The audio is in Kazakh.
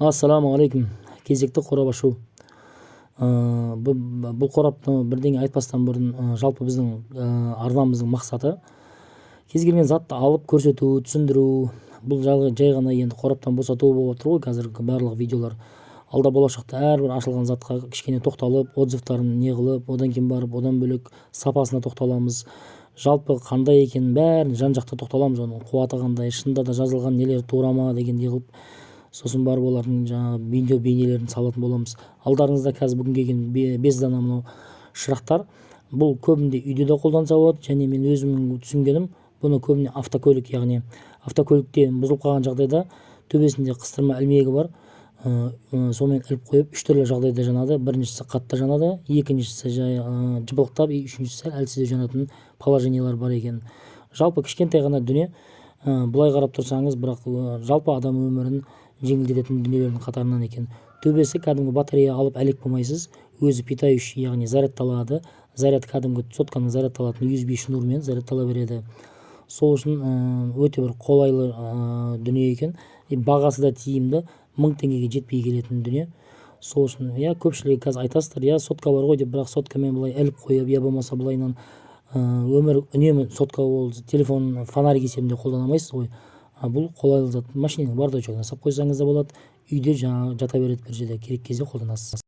Ассалаумағалейкум! Кезекті қорап ашу. Бұл қорапты бірдеңе айтпастан бұрын, жалпы біздің арнамыздың мақсаты кез келген затты алып көрсету, түсіндіру. Бұл жай ғана енді қораптан босату болып отыр ғой қазіргі барлық видеолар. Алда, болашақта әрбір ашылған затқа кішкене тоқталып, отзывтарын не қылып, одан кейін барып, одан бөлек сапасына тоқталамыз, жалпы қандай екенін, бәрін жан жақты тоқталамыз, оның қуаты қандай, шынында да жазылған нелер тура ма дегендей қылып, сосын барып олардың жаңағы видео бейнелерін салатын боламыз. Алдарыңызда қазір бүгін келген 5 дана мынау шырақтар. Бұл көбінде үйде де қолданса болады және мен өзімнің түсінгенім, бұны көбіне автокөлік, яғни автокөлікте бұзылып қалған жағдайда төбесінде қыстырма ілмегі бар, сонымен іліп қойып, үш түрлі жағдайда жанады. Біріншісі қатты жанады, екіншісі жай жыпылықтап и үшіншісі сәл әлсіздеу жанатын положениялар бар екен. Жалпы кішкентай ғана дүние, былай қарап тұрсаңыз, бірақ жалпы адам өмірін жеңілдететін дүниелердің қатарынан екен. Төбесі кәдімгі батарея алып әлек болмайсыз, өзі питающий, яғни зарядталады. Заряд кәдімгі сотканың зарядталатын USB шнурмен зарядтала береді. Сол үшін өте бір қолайлы дүние екен и бағасы да тиімді, 1000 теңгеге жетпей келетін дүние. Сол үшін, иә, көпшілігі қазір айтасыздар, иә, сотка бар ғой деп, бірақ соткамен былай іліп қойып, я болмаса былайынан өмір үнемі сотка, ол телефон фонарик есебінде қолдана алмайсыз ғой. А бұл қолайлы зат, машинаның бардачогына салып қойсаңыз да болады, үйде жаңағы жата береді бір жерде, керек кезде қолданасыз.